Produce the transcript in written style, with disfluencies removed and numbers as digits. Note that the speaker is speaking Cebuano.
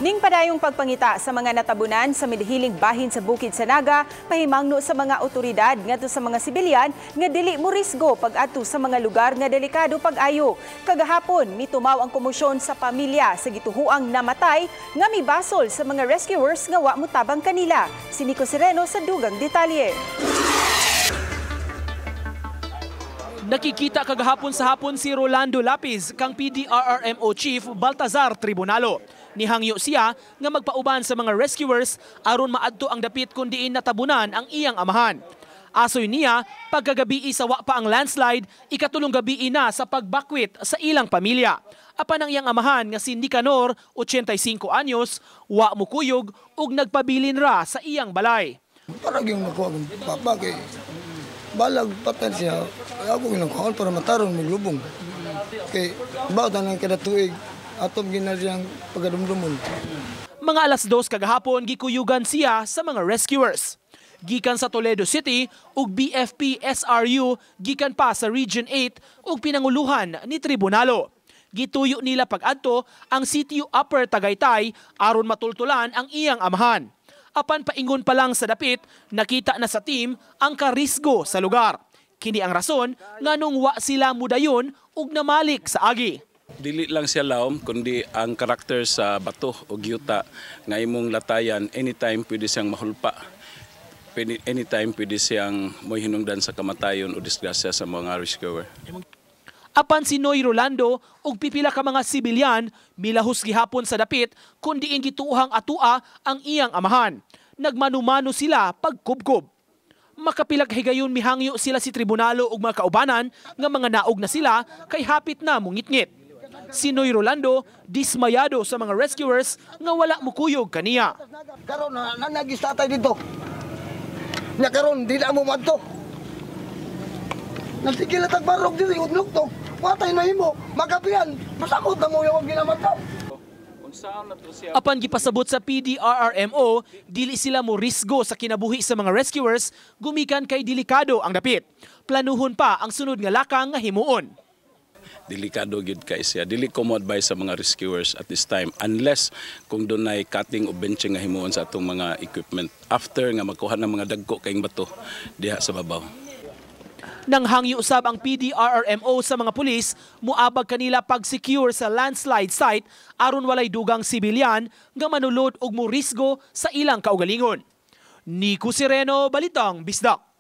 Ning padayong pagpangita sa mga natabunan sa midahiling bahin sa Bukid sa Naga, pahimangno sa mga otoridad ngadto sa mga sibilyan nga dili mo risgo pag-adto sa mga lugar nga delikado pag-ayo. Kagahapon, mitumaw ang komosyon sa pamilya sa gituhuang namatay nga mibasol sa mga rescuers nga wa motabang kanila. Si Nico Sereno sa dugang detalye. Nakikita kagahapon sa hapon si Rolando Lapiz kang PDRRMO Chief Baltazar Tribunalo. Nihangyo siya nga magpauban sa mga rescuers aron maadto ang dapit kun diin natabunan ang iyang amahan. Asoy niya, pagkagabi sa wa pa ang landslide, ikatulong gabi na sa pagbakwit sa ilang pamilya. Apan ang iyang amahan nga si Nicanor, 85 anyos, wa mukuyog ug nagpabilin ra sa iyang balay. Para gyud nakuha akong papa kay balag patay siya. Ako ginakaon para mataron maglubong. Kay bawat nang kada tuig atom gina siyang pagadumdumon. Mga 2:00 kagahapon gikuyugan siya sa mga rescuers. Gikan sa Toledo City ug BFP SRU gikan pa sa Region 8 ug pinanguluhan ni Tribunalo. Gituyo nila pag-adto ang CTU Upper Tagaytay aron matultulan ang iyang amahan. Apan paingon pa lang sa dapit, nakita na sa team ang karisgo sa lugar. Kini ang rason nganong wa sila mudayon ug namalik sa agi. Dili lang siya laom kundi ang karakter sa bato o yuta nga imong latayan, anytime pwede siyang mahulpa. Anytime pwede siyang mohinungdan sa kamatayon o disgrasya sa mga rescuer. Apan si Noy Rolando ug pipila ka mga sibilyan milahos gihapon sa dapit kun diin gituohang atua ang iyang amahan. Nagmanumano sila pagkubkob. Makapilag higayon mihangyo sila si Tribunalo ug mga kaubanan nga mga naog na sila kay hapit na mungitngit. Si Noy Rolando dismayado sa mga rescuers nga wala mukuyog kaniya. Karon na nanagis tatay dito. Nya karon di na mo madto. Nasigil na tagbarog diri udlok to. Watay na himo, magapian, masakot na mo yung ginamata. Apan gipasabot sa PDRRMO, dili sila mo risgo sa kinabuhi sa mga rescuers gumikan kay delikado ang dapit. Planuhon pa ang sunod nga lakang nga himuon. Delikado gyud kay siya. Dili ko mo advise sa mga rescuers at this time unless kung dunay cutting o benching nga himuon sa atong mga equipment after nga makuha ng mga dagko kayong bato diha sa babaw. Nanghangyo usab ang PDRRMO sa mga pulis muabag kanila pag-secure sa landslide site aron walay dugang sibilyan nga manulod og morisgo sa ilang kaugalingon. Nico Sereno, Balitang Bisdak.